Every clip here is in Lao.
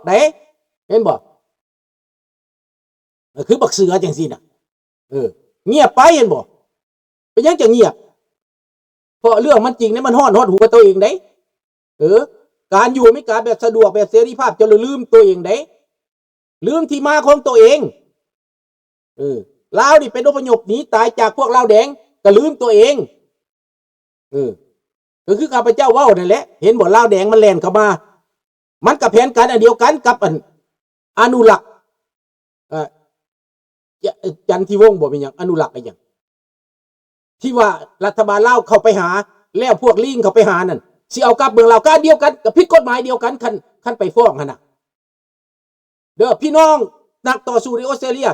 ເດ້ ເຫັນບໍ່? ເອີ ຄືບັກເສືອຈັ່ງຊີ້ນະ ເອີ ງຽບໄປ ເຫັນບໍ່? ເປັນຫຍັງຈະງຽບ? ເພາະເລື່ອງມັນຈິງເດ້ ມັນຮ້ອນຮອດຫົວໂຕເອງເດ້. ເອີ ການຢູ່ອາເມລິກາແບບສະດວກ ແບບເສລີພາບ ເຈົ້າລະລືມໂຕເອງເດ້ ລືມທີ່ມາຂອງໂຕເອງ. ເອີ ລາວນີ້ເປັນອົບພະຍົບໜີຕາຍຈາກພວກລາວແດງ ກະລືມໂຕເອງ. ເອີ ກໍຄືຂ້າພະເຈົ້າເວົ້ານັ້ນແຫຼະ ເຫັນບໍ່? ລາວແດງມັນແລ່ນເຂົ້າມາ ມັນກະແຜນການອັນດຽວກັນກັບອັນ ອະນຸລັກ ເອີ ຈະ ຈັນທິວົງ ບໍ່ແມ່ນຫຍັງ ອະນຸລັກອີຫຍັງ ທີ່ວ່າລັດຖະບານລາວເຂົ້າໄປຫາ ແລ້ວພວກລີງເຂົ້າໄປຫານັ້ນ ຊິເອົາກັບເມືອງລາວ ການດຽວກັນ ກໍຜິດກົດໝາຍດຽວກັນ ຄັນ ຄັນໄປຟ້ອງຫັ້ນນະ. ເດີ ພີ່ນ້ອງນັກຕໍ່ສູ້ໃນອອສເຕຣເລຍ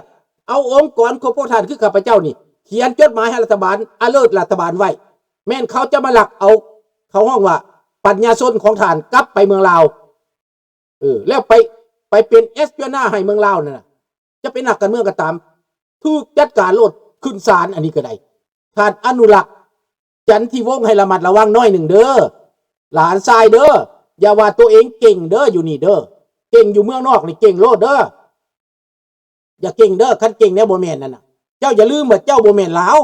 ເອົາອົງກອນຄົວພວກທ່ານຄືຂ້າພະເຈົ້ານີ້ ຂຽນຈົດໝາຍໃຫ້ລັດຖະບານ ອາເລີດລັດຖະບານໄວ້ ແມ່ນເຂົາຈະມາລັກເອົາ ເຂົາຮ້ອງວ່າປັນຍາຊົນຂອງທ່ານກັບໄປເມືອງລາວ ເອີ ແລ້ວໄປ ໄປເປັນເອັສປິວນາໃຫ້ເມືອງລາວນັ້ນນະ ຈະເປັນນັກການເມືອງກໍຕາມ ຖືກຈັດການໂລດ ຂຶ້ນສານ ອັນນີ້ກໍໄດ້. ທ່ານອະນຸລັກ ຈັນທິວົງ ໃຫ້ລະມັດລະວັງໜ້ອຍໜຶ່ງເດີ ຫຼານຊາຍເດີ ຢ່າວ່າໂຕເອງເກັ່ງເດີ ຢູ່ນີ້ເດີ ເກັ່ງຢູ່ເມືອງນອກນີ້ເກັ່ງໂລດເດີ ຢ່າເກັ່ງເດີ ຄັນເກັ່ງແນວບໍ່ແມ່ນນັ້ນນະ ເຈົ້າຢ່າລືມວ່າເຈົ້າບໍ່ແມ່ນລາວ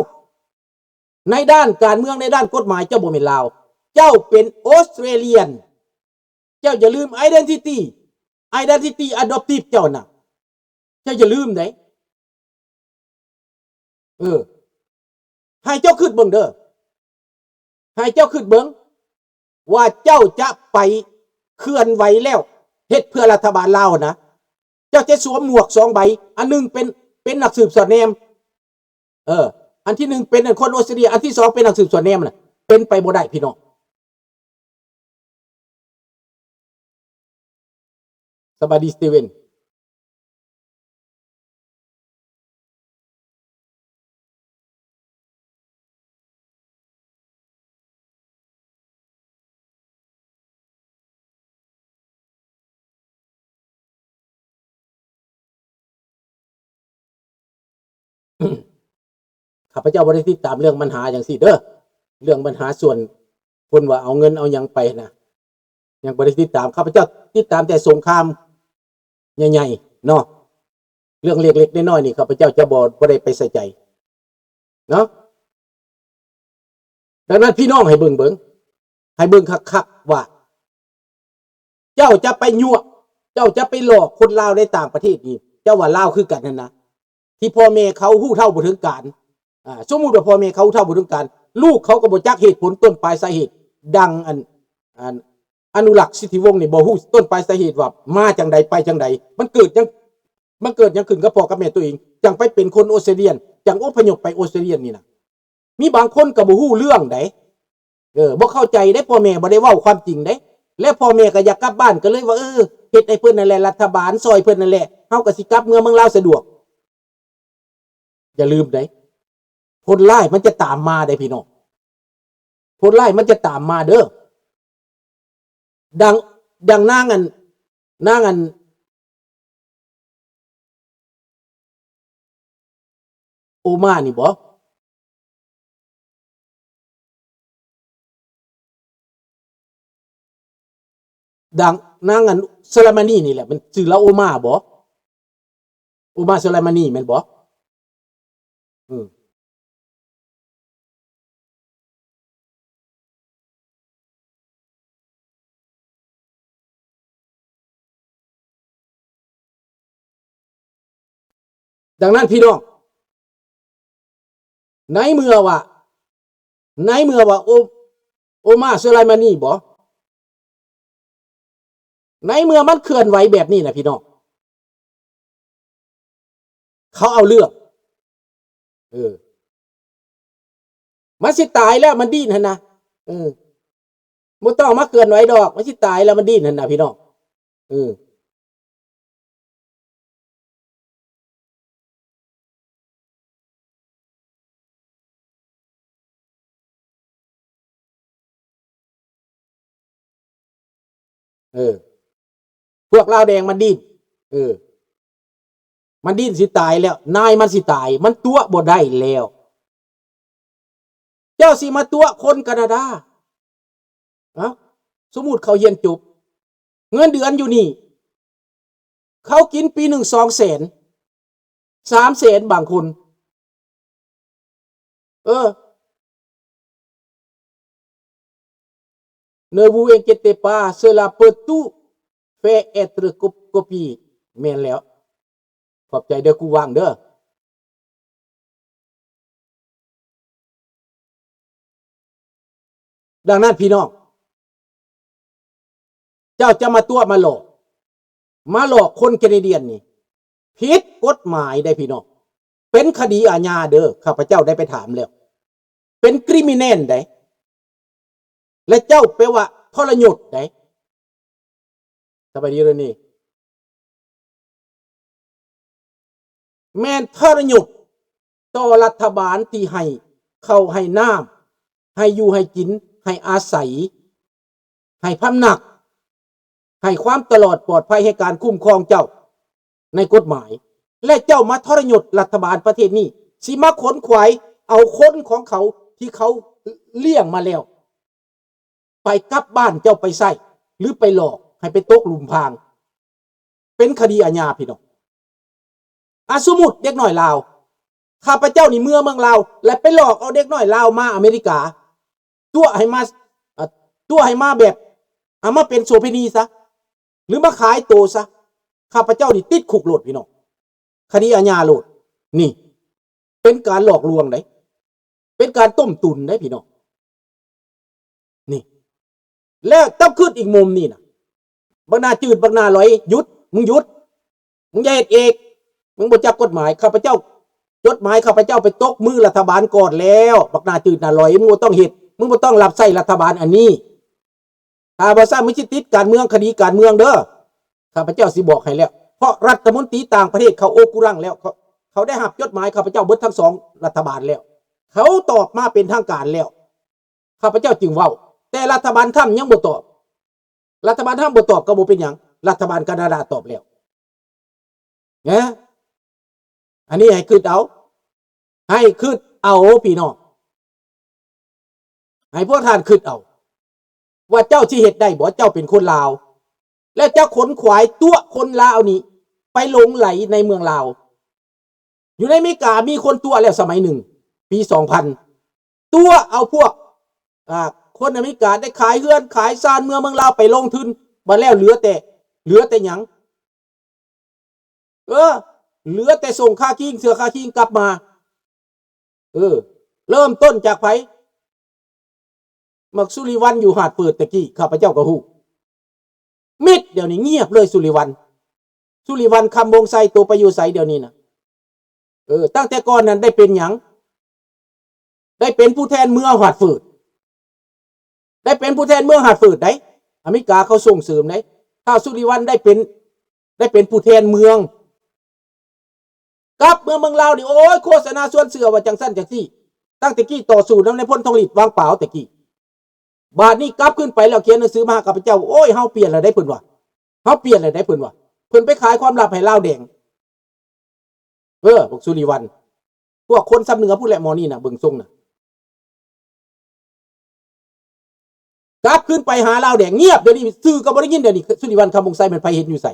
ໃນດ້ານການເມືອງ ໃນດ້ານກົດໝາຍ ເຈົ້າບໍ່ແມ່ນລາວ ເຈົ້າເປັນອອສເຕຣເລຍນ ເຈົ້າຢ່າລືມ identity identity adoptive ເຈົ້ານະ ເຈົ້າຢ່າລືມເດ້. ເອີ ໃຫ້ເຈົ້າຄິດເບິ່ງເດີ ໃຫ້ເຈົ້າຄິດເບິ່ງວ່າເຈົ້າຈະໄປເຄື່ອນໄຫວແລ້ວ ເຮັດເພື່ອລັດຖະບານລາວນະ ເຈົ້າຈະສວມໝວກສອງໃບ ອັນໜຶ່ງເປັນ ເປັນນັກສືບສອດແນມ ເອີ ອັນທີໜຶ່ງເປັນຄົນອອສເຕຣເລຍ ອັນທີສອງເປັນນັກສືບສອດແນມນະ ເປັນໄປບໍ່ໄດ້ພີ່ນ້ອງ. ສະບາຍດີ ສະຕີເວັນ. ຂ້າພະເຈົ້າບໍ່ໄດ້ຕິດຕາມເລື່ອງບັນຫາຈັ່ງຊີ້ເດີ ເລື່ອງບັນຫາສ່ວນຄົນວ່າເອົາເງິນເອົາຫຍັງໄປນະ ຍັງບໍ່ໄດ້ຕິດຕາມ ຂ້າພະເຈົ້າຕິດຕາມແຕ່ສົງຄາມໃຫຍ່ໆເນາະ ເລື່ອງເລັກໆນ້ອຍໆນີ້ ຂ້າພະເຈົ້າຈະບໍ່ ບໍ່ໄດ້ໄປໃສ່ໃຈເນາະ. ດັ່ງນັ້ນພີ່ນ້ອງໃຫ້ເບິ່ງ ເບິ່ງ ໃຫ້ເບິ່ງຄັກໆວ່າ ເຈົ້າຈະໄປຍົວະ ເຈົ້າຈະໄປຫຼອກຄົນລາວໃນຕ່າງປະເທດນີ້ ເຈົ້າວ່າລາວຄືກັນຫັ້ນນະ ທີ່ພໍ່ແມ່ເຂົາຮູ້ເທົ່າບໍ່ເຖິງການ ອ່າ ສົມມຸດວ່າພໍ່ແມ່ເຂົາຮູ້ເທົ່າບໍ່ເຖິງການ ລູກເຂົາກໍບໍ່ຈັກເຫດຜົນຕົ້ນປາຍສາເຫດ ດັ່ງອັນ ອັນ ອະນຸລັກ ສິດທິວົງນີ້ ບໍ່ຮູ້ຕົ້ນປາຍສາເຫດວ່າມາຈັ່ງໃດ ໄປຈັ່ງໃດ ມັນເກີດຫຍັງ ມັນເກີດຫຍັງຂຶ້ນກັບພໍ່ກັບແມ່ໂຕເອງ ຈັ່ງໄປເປັນຄົນອອສເຕຣເລຍນ ຈັ່ງອົບພະຍົບໄປອອສເຕຣເລຍນນີ້ນະ. ມີບາງຄົນກໍບໍ່ຮູ້ເລື່ອງໃດ ເອີ ບໍ່ເຂົ້າໃຈເດ້ ພໍ່ແມ່ບໍ່ໄດ້ເວົ້າຄວາມຈິງເດ້ ແລະພໍ່ແມ່ກໍຢາກກັບບ້ານ ກໍເລີຍວ່າ ເອີ ເຮັດໃຫ້ເພິ່ນນັ້ນແຫຼະ ລັດຖະບານຊ່ອຍເພິ່ນນັ້ນແຫຼະ ເຮົາກໍຊິກັບເມືອເມືອງລາວສະດວກ. ຢ່າລືມເດ້ ຜົນຮ້າຍມັນຈະຕາມມາເດ້ພີ່ນ້ອງ ຜົນຮ້າຍມັນຈະຕາມມາເດີ. ດັ່ງ ດັ່ງນາງອັນ ນາງອັນ ໂອມານີ້ບໍ? ດັ່ງນາງອັນ ໂຊລາມານີນີ້ແຫຼະ ມັນຊື່ລາວໂອມາບໍ? ໂອມາ ໂຊລາມານີແມ່ນບໍ? ອືມ. ດັ່ງນັ້ນພີ່ນ້ອງ ໃນເມື່ອວ່າ ໃນເມື່ອວ່າ ໂອ ໂອມາ ໂຊລາຍມານີບໍ? ໃນເມື່ອມັນເຄື່ອນໄຫວແບບນີ້ນະພີ່ນ້ອງ ເຂົາເອົາເລື່ອງ ເອີ ມັນຊິຕາຍແລ້ວ ມັນດີ້ນຫັ້ນນະ ເອີ ບໍ່ຕ້ອງມາເຄື່ອນໄຫວດອກ ມັນຊິຕາຍແລ້ວ ມັນດີ້ນຫັ້ນນະພີ່ນ້ອງ ເອີ. ເອີ ພວກລາວແດງມັນດີ້ນ ເອີ ມັນດີ້ນຊິຕາຍແລ້ວ ນາຍມັນຊິຕາຍ ມັນຕົວະບໍ່ໄດ້ແລ້ວ. ເຈົ້າຊິມາຕົວະຄົນການາດາ ເອົ້າ ສົມມຸດເຂົາຮຽນຈົບ ເງິນເດືອນຢູ່ນີ້ ເຂົາກິນປີໜຶ່ງສອງແສນ ສາມແສນບາງຄົນ. ເອີ Ne vous inquiétez pas, cela peut tout faire être co-, copié. ແມ່ນແລ້ວ. ຂອບໃຈເດີ ກູວາງເດີ. ດັ່ງນັ້ນພີ່ນ້ອງ ເຈົ້າຈະມາຕົວະມາຫຼອກ ມາຫຼອກຄົນແຄນາດຽນນີ້ ຜິດກົດໝາຍເດ້ພີ່ນ້ອງ, ເປັນຄະດີອາຍາເດີ. ຂ້າພະເຈົ້າໄດ້ໄປຖາມແລ້ວ ເປັນຄຣິມິແນນໃດ ແລະເຈົ້າແປວ່າທໍລະຍົດໃດ. ສະບາຍດີເດີນີ້ ແມ່ນທໍລະຍົດຕໍ່ລັດຖະບານທີ່ໃຫ້ເຂົ້າໃຫ້ນ້ຳ ໃຫ້ຢູ່ໃຫ້ກິນ ໃຫ້ອາໄສ ໃຫ້ພຳນັກ ໃຫ້ຄວາມຕະຫຼອດປອດໄພ ໃຫ້ການຄຸ້ມຄອງເຈົ້າໃນກົດໝາຍ ແລະເຈົ້າມາທໍລະຍົດລັດຖະບານປະເທດນີ້ ຊິມາຂົນຂວາຍເອົາຄົນຂອງເຂົາທີ່ເຂົາລ້ຽງມາແລ້ວ ໄປກັບບ້ານເຈົ້າໄປໃຊ້ ຫຼືໄປຫຼອກໃຫ້ໄປຕົກຫຼຸມພາງ ເປັນຄະດີອາຍາພີ່ນ້ອງ. ອາ ສົມມຸດເດັກນ້ອຍລາວ ຂ້າພະເຈົ້ານີ້ເມືອເມືອງລາວ ແລະໄປຫຼອກເອົາເດັກນ້ອຍລາວມາອາເມລິກາ ຕົວະໃຫ້ມາ ເອີ ຕົວະໃຫ້ມາແບບ ເອົາມາເປັນໂສເພນີຊະ ຫຼືມາຂາຍໂຕຊະ ຂ້າພະເຈົ້ານີ້ຕິດຄຸກໂລດພີ່ນ້ອງ ຄະດີອາຍາໂລດ. ນີ້ເປັນການຫຼອກລວງໃດ ເປັນການຕົ້ມຕຸນໃດພີ່ນ້ອງ ນີ້. ແລ້ວຕ້ອງຄິດອີກມຸມນີ້ນະ ບັກໜ້າຈືດ ບັກໜ້າຫຼອຍ ຢຸດ ມຶງຢຸດ ມຶງຢ່າເຮັດອີກ ມຶງບໍ່ຈັກກົດໝາຍ. ຂ້າພະເຈົ້າ ຈົດໝາຍຂ້າພະເຈົ້າໄປຕົກມືລັດຖະບານກ່ອນແລ້ວ ບັກໜ້າຈືດໜ້າຫຼອຍ ມຶງບໍ່ຕ້ອງເຮັດ ມຶງບໍ່ຕ້ອງຮັບໃຊ້ລັດຖະບານອັນນີ້. ຖ້າບໍ່ຊັ້ນ ມຶງຊິຕິດການເມືອງ ຄະດີການເມືອງເດີ. ຂ້າພະເຈົ້າຊິບອກໃຫ້ແລ້ວ ເພາະລັດຖະມົນຕີຕ່າງປະເທດເຂົາໂອກຸລັງແລ້ວ ເຂົາ ເຂົາໄດ້ຮັບຈົດໝາຍຂ້າພະເຈົ້າເບິດທັງສອງລັດຖະບານແລ້ວ ເຂົາຕອບມາເປັນທາງການແລ້ວ ຂ້າພະເຈົ້າຈຶ່ງເວົ້າ. ແຕ່ລັດຖະບານທຳຍັງບໍ່ຕອບ ລັດຖະບານທຳບໍ່ຕອບກໍບໍ່ເປັນຫຍັງ ລັດຖະບານການາດາຕອບແລ້ວ ນະ. ອັນນີ້ໃຫ້ຄິດເອົາ ໃຫ້ຄິດເອົາພີ່ນ້ອງ ໃຫ້ພວກທ່ານຄິດເອົາ ວ່າເຈົ້າຊິເຮັດໄດ້ບໍ່? ເຈົ້າເປັນຄົນລາວ ແລະເຈົ້າຂົນຂວາຍຕົວະຄົນລາວນີ້ໄປຫຼົງໄຫຼໃນເມືອງລາວ. ຢູ່ໃນອາເມລິກາມີຄົນຕົວະແລ້ວສະໄໝໜຶ່ງ ປີສອງພັນ ຕົວະເອົາພວກ ອ່າ ຄົນອາເມລິກາໄດ້ຂາຍເຮືອນຂາຍຊານເມືອເມືອງລາວໄປລົງທຶນ ບັດແລ້ວເຫຼືອແຕ່ ເຫຼືອແຕ່ຫຍັງ? ເອີ ເຫຼືອແຕ່ສົ່ງຄາຄີງ ເສື້ອຄາຄີງກັບມາ. ເອີ ເລີ່ມຕົ້ນຈາກໃຜ? ບັກສຸລິວັນຢູ່ຫາດເຟີດແຕ່ກີ້ ຂ້າພະເຈົ້າກໍຮູ້. ມິດ ດຽວນີ້ງຽບເລີຍສຸລິວັນ. ສຸລິວັນ ຄຳວົງໄຊ ໂຕໄປຢູ່ໃສດຽວນີ້ນະ? ເອີ ຕັ້ງແຕ່ກ່ອນນັ້ນໄດ້ເປັນຫຍັງ? ໄດ້ເປັນຜູ້ແທນເມືອຫາດເຟີດ ໄດ້ເປັນຜູ້ແທນເມືອຫາດເຟີດໃດ໋ ອາເມລິກາເຂົາສົ່ງເສີມໃດ໋. ທ້າວສຸລິວັນໄດ້ເປັນ ໄດ້ເປັນຜູ້ແທນເມືອງ ກັບເມືອເມືອງລາວນີ້ ໂອ້ຍ ໂຄສະນາຊວນເຊື່ອວ່າຈັ່ງຊັ້ນຈັ່ງຊີ້ ຕັ້ງແຕ່ກີ້ຕໍ່ສູ້ນຳນາຍພົນທອງຫຼີດ ວັງປາວ ແຕ່ກີ້. ບາດນີ້ກັບຄືນໄປແລ້ວຂຽນໜັງສືມາຫາຂ້າພະເຈົ້າ ໂອ້ຍ ເຮົາປ່ຽນແລ້ວເດ້ ເພິ່ນວ່າ ເຮົາປ່ຽນແລ້ວເດ້ ເພິ່ນວ່າ. ເພິ່ນໄປຂາຍຄວາມລັບໃຫ້ລາວແດງ. ເອີ ບັກສຸລິວັນ ພວກຄົນຊຳເໜືອພຸ້ນແຫຼະ ໝໍນີ້ນະ ເບິ່ງຊົງນະ. ກັບຄືນໄປຫາລາວແດງ ງຽບ ດຽວນີ້ສື່ກໍບໍ່ໄດ້ຍິນ. ດຽວນີ້ສຸລິວັນ ຄຳວົງໄຊ ແມ່ນໃຜເຫັນຢູ່ໃສ?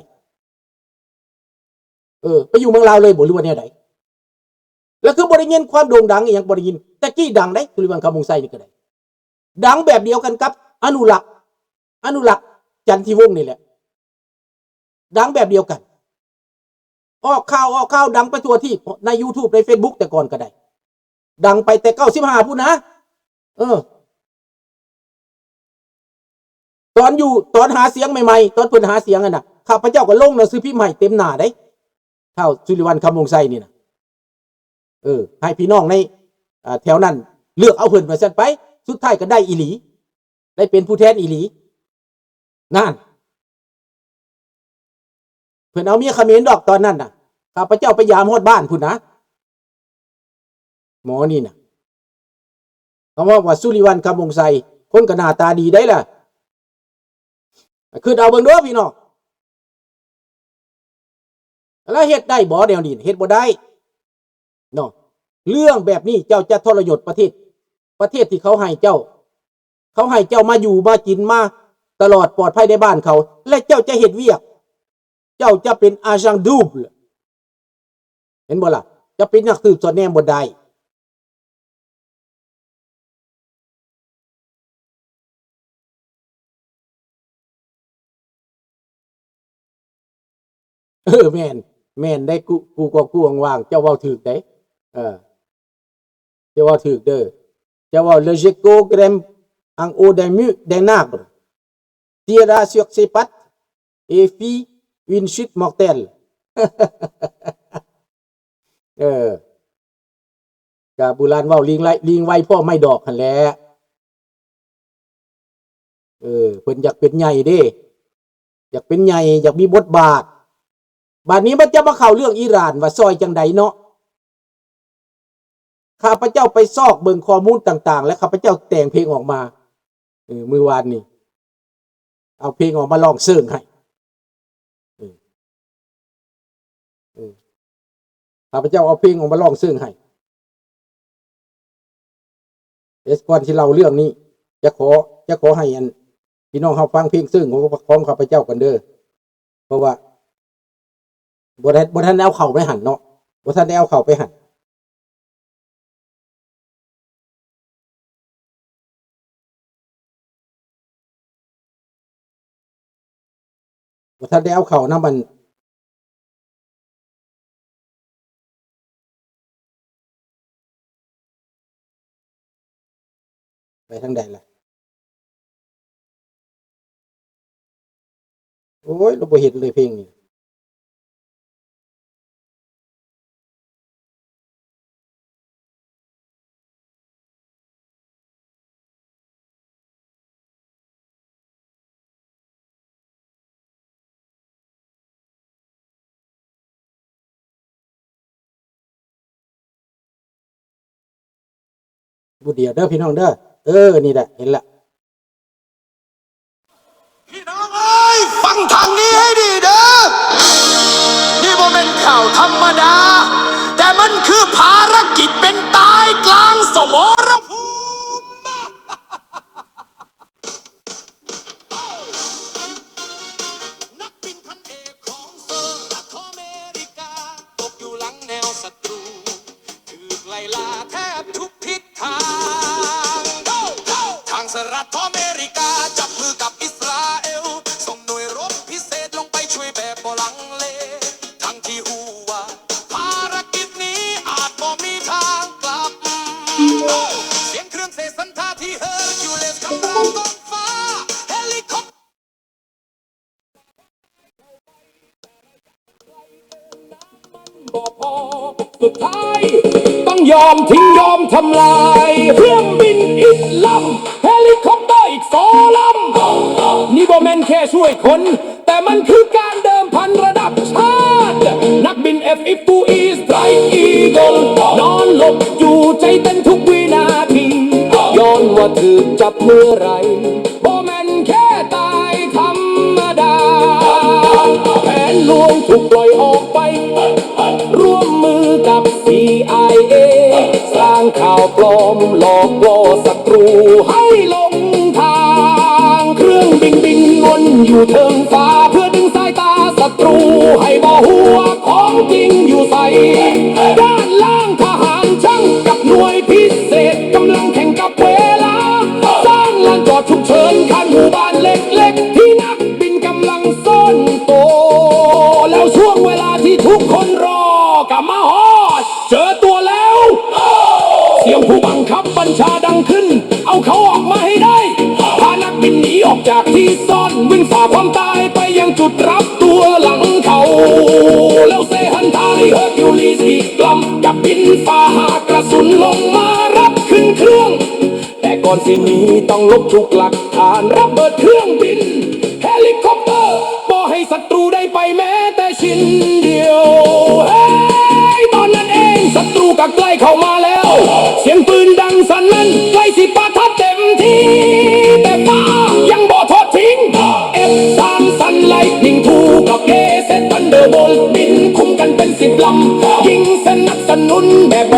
ເອີ ໄປຢູ່ເມືອງລາວເລີຍບໍ່ ຫຼືວ່າແນວໃດ? ແລ້ວຄືບໍ່ໄດ້ຍິນຄວາມໂດ່ງດັງອີ່ຫຍັງ ບໍ່ໄດ້ຍິນ. ແຕ່ກີ້ດັງເດ້ ສຸລິວັນ ຄຳວົງໄຊນີ້ກໍໄດ້ ດັງແບບດຽວກັນກັບອະນຸລັກ ອະນຸລັກ ຈັນທິວົງນີ້ແຫຼະ. ດັງແບບດຽວກັນ ອອກຂ່າວ ອອກຂ່າວ ດັງໄປທົ່ວທີບ ໃນຢູທູບ ໃນເຟສບຸກ ແຕ່ກ່ອນກໍໄດ້ ດັງໄປແຕ່ເກົ້າສິບຫ້າພຸ້ນນະ. ເອີ ຕອນຢູ່ ຕອນຫາສຽງໃໝ່ໆ ຕອນເພິ່ນຫາສຽງຫັ້ນນະ ຂ້າພະເຈົ້າກໍລົງໜັງສືພິມໃຫ້ເຕັມໜ້າເດ້ ທ້າວສຸລິວັນ ຄຳວົງໄຊນີ້ນະ. ເອີ ໃຫ້ພີ່ນ້ອງໃນ ເອີ ແຖວນັ້ນເລືອກເອົາເພິ່ນວ່າຊັ້ນໄປ. ສຸດທ້າຍກໍໄດ້ອີ່ຫຼີ ໄດ້ເປັນຜູ້ແທນອີ່ຫຼີ. ນັ້ນ ເພິ່ນເອົາເມຍຂະເໝນດອກຕອນນັ້ນນະ. ຂ້າພະເຈົ້າໄປຢາມຮອດບ້ານພຸ້ນນະ ໝໍນີ້ນະ. ເຂົາເວົ້າວ່າສຸລິວັນ ຄຳວົງໄຊ ຄົນກໍໜ້າຕາດີໄດ໋ລະ. ຄິດເອົາເບິ່ງເດີພີ່ນ້ອງ ລະເຮັດໄດ້ບໍ່ແນວນີ້? ເຮັດບໍ່ໄດ້ເນາະ. ເລື່ອງແບບນີ້ເຈົ້າຈະທໍລະຍົດປະເທດ ປະເທດທີ່ເຂົາໃຫ້ເຈົ້າ ເຂົາໃຫ້ເຈົ້າມາຢູ່ມາກິນມາຕະຫຼອດ ປອດໄພໃນບ້ານເຂົາ ແລະ ເຈົ້າຈະເຮັດວຽກ ເຈົ້າຈະເປັນ agent double ເຫັນບໍ່ລະ? ຈະເປັນນັກສືບສອດແນມບໍ່ໄດ້. ເອີ ແມ່ນ ແມ່ນໄດ໋ ກູ ກູກອງກູຫວ່າງ ເຈົ້າເວົ້າຖືກໄດ໋ ເຈົ້າເວົ້າຖືກເດີ ເຈົ້າເວົ້າ le gecko grimpe en haut d'un mur, d'un arbre, tira sur ses pattes et fit une chute mortelle. ເອີ ກະບູຮານເວົ້າ ລີງໄວ ລີງໄວພໍ້ໄມ້ດອກຫັ້ນແຫຼະ. ເອີ ເພິ່ນຢາກເປັນໃຫຍ່ເດ້ ຢາກເປັນໃຫຍ່ ຢາກມີບົດບາດ. ບາດນີ້ມັນຈະມາເຂົ້າເລື່ອງອີຣານວ່າຊ່ອຍຈັ່ງໃດເນາະ. ຂ້າພະເຈົ້າໄປຊອກເບິ່ງຂໍ້ມູນຕ່າງໆ ແລະ ຂ້າພະເຈົ້າແຕ່ງເພງອອກມາ ເອີ ມື້ວານນີ້ ເອົາເພງອອກມາຮ້ອງເສີງໃຫ້ ເອີ ເອີ ຂ້າພະເຈົ້າເອົາເພງອອກມາຮ້ອງເສີງໃຫ້. ເອີ ກ່ອນຊິເລົ່າເລື່ອງນີ້ ຈະຂໍ ຈະຂໍໃຫ້ອັນ ພີ່ນ້ອງເຮົາຟັງເພງເສີງຂອງ ຂອງຂ້າພະເຈົ້າກ່ອນເດີ ເພາະວ່າບໍ່ໄດ້ ບໍ່ທັນໄດ້ເອົາເຂົ້າໄປຫັ້ນເນາະ ບໍ່ທັນໄດ້ເອົາເຂົ້າໄປຫັ້ນ. ບໍ່ທັນໄດ້ເອົາເຂົ້ານຳ ອັນ ໄປທາງໃດລະ? ໂອ້ຍ ລາວບໍ່ເຫັນເລີຍເພງນີ້. ຜູ້ດຽວເດີພີ່ນ້ອງເດີ. ເອີ ນີ້ແຫຼະ ເຫັນລະ. ພີ່ນ້ອງເອີຍ ຟັງທາງນີ້ໃຫ້ດີເດີ. ນີ້ບໍ່ແມ່ນຂ່າວທຳມະດາ, ແຕ່ມັນຄືພາລະກິດເປັນຕາຍກາງສະໝໍລະພູມ. ນັກບິນພັນເອກຂອງສະຫະລັດອາເມລິກາ ຕົກຢູ່ຫຼັງແນວສັດຕູ ຖືກໄລ່ລ່າແທບທຸກທິດທາງ. ທາງສະຫະລັດອາເມລິກາຈັບມືກັບອິດສະຣາເອວ ສົ່ງໜ່ວຍລົບພິເສດລົງໄປຊ່ວຍແບບບໍ່ລັງເລ ທັງທີ່ຮູ້ວ່າ ພາລະກິດນີ້ອາດບໍ່ມີທາງກັບ. ສຽງເຄື່ອງເສສັນທາທີ່ເຮີຄິວເລສຄຳລາມທ້ອງຟ້າ ເຮລິຄອບ ບໍ່ພໍ ສຸດທ້າຍຕ້ອງຍອມ ຖິງຍອມທຳລາຍເຄື່ອງບິນອີກລຳ ເຮລິຄອບເຕີອີກສອງລຳ. ນີ້ບໍ່ແມ່ນແຄ່ຊ່ວຍຄົນ ແຕ່ມັນຄືການເດີມພັນລະດັບຊາດ. ນັກບິນເອັຟ ຊາວເອັດ ສະໄຕຣກອີເກີລ ນອນຫຼົບຢູ່ໃຈເຕັ້ນທຸກວິນາທີ ຍ້ອນວ່າຖືກຈັບເມື່ອໃດ ບໍ່ແມ່ນແຄ່ຕາຍທຳມະດາ ແຜນລວງຖືກປ່ອຍອອກໄປ ຮ່ວມມືກັບ ຊີໄອເອ ສ້າງຂ່າວປອມຫຼອກລ່ອສັດຕູໃຫ້ຫຼົງທາງ ເຄື່ອງບິນບິນວົນຢູ່ເທິງຟ້າ ເພື່ອດຶງສາຍຕາສັດຕູໃຫ້ບໍ່ຮູ້ວ່າຂອງຈິງຢູ່ໃສ ດ້ານລ່າງທະຫານຊ່າງກັບໜ່ວຍພິເສດ ກຳລັງແຂ່ງກັບເວລາ ສ້າງລານຈອດສຸກເສີນຂ້າງໝູ່ບ້ານເລັກໆ ທີ່ນັກບິນກຳລັງ ເຊີນໂຕ ແລ້ວຊ່ວງເວລາທີ່ທຸກຄົນລໍກໍມາຮອດ ເຈີຕົວແລ້ວ ສຽງຜູ້ບັງຄັບບັນຊາດັງຂຶ້ນ ເອົາເຂົາອອກມາໃຫ້ໄດ້ ພານັກບິນໜີອອກຈາກທີ່ຊ້ອນ ວິ່ງຝ່າຄວາມຕາຍໄປຍັງຈຸດຮັບຕົວຫຼັງເຂົາ ແລ້ວເຊຫັນທາລີເຮີຄິວລີສອີກລຳ ກັບບິນຝ່າຫາກກະສຸນລົງມາຮັບຂຶ້ນເຄື່ອງ ແຕ່ກ່ອນຊິໜີຕ້ອງລົບທຸກຫຼັກຖານ ລະເບີດເຄື່ອງບິນ ເຮລິຄອບເຕີ ບໍ່ໃຫ້ສັດຕູໄດ້ໄປແມ້ແຕ່ຊິ້ນດຽວ ເຮີ້ຍ ຕອນນັ້ນເອງສັດຕູກໍໃກ້ເຂົ້າມາແລ້ວ ສຽງປືນດັງສະໜັ່ນ ໃກ້ຊິປະທະເຕັມທີ່ ແຕ່ຟ້າຍັງບໍ່ທອດຖິ້ມ ເອັຟ ສາມ ຊັນໄລນິງທູ ກັບ ເອ ເຊັດ ທັນເດີໂບລ ບິນຄຸ້ມກັນເປັນສິບລຳ ຍິງສະໜັບສະໜູນແບບໄ